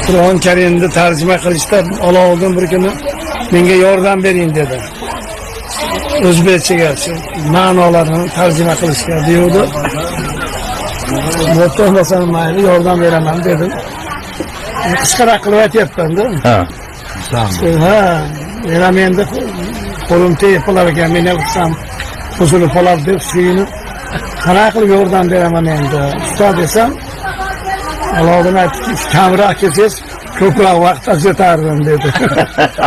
Qur'on Karimni tarjima qilishda Aloviddin bir kuni menga yordam bering dedi. O'zbekchaga shu ma'nolarini tarjima qilishga deydi. Bo'pti, bo'lmasa mayli, yordam beraman dedim. Qisqaroq qilib aytyapman-da. Ha. Ha, men ham endi qo'lim tegib qolar ekan, men ham qilsam qo'shilib qoladi deb suyunib, qanaqa qilib yordam beraman endi, usta desam, Aloviddin aytdiki, kamroq kelsangiz ko'proq vaqt ajratardim dedi.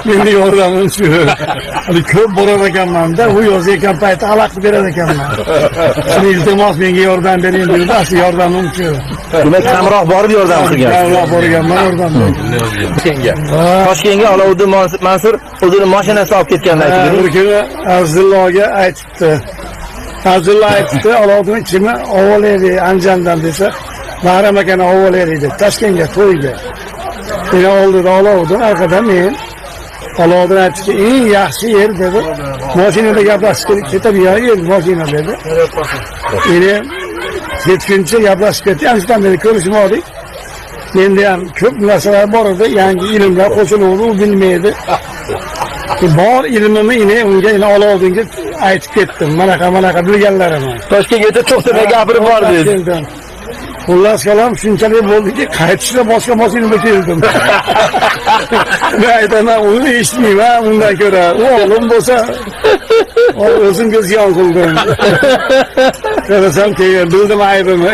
Meni yordamim shu. Hali ko'p borar ekanman-da, u yozayotgan payti xalaqit berar ekanman. Shuni iltimos menga yordam bering dedi, asli yordamim shu. Demak, kamroq borib yordam qilgan. Kamroq borganman, yordam bergan. Toshkentga. Toshkentga Aloviddin Mansur o'zini mashinasida olib ketganini Ha, aytib bir kuni Abdullohga aytibdi. Abdulloh aytibdi, Aloviddin kimni ovolaydi Andijondan desa, Bahrom akani ovolaydi deb Toshkentga to'yga. Meni oldida Aloviddin, orqada men. Aloviddin aytdiki, eng yaxshi yer dedi. Mashinada gaplashib ketadigan yer mashina dedi. Endi ketguncha gaplashib ketdik, anchadan beri ko'rishmadik. Menda ham ko'p narsalar bor edi, yangi ilmlar qo'shiluvdi, u bilmaydi. Bor ilmimni ine unga ine Aloviddinga aytib ketdim. Manaqa manaqa bilganlarimni. Toshkentga to'xtamay gapirib bordingiz. Keldim. Xullas kalom shunchalik bo'ldiki, qaytishda boshqa mashinada keldim. Men aytaman, uni eshitmayman undan ko'ra. U olim bo'lsa, o'zimga ziyon qildim. Qarasam keyin bildim aybimni.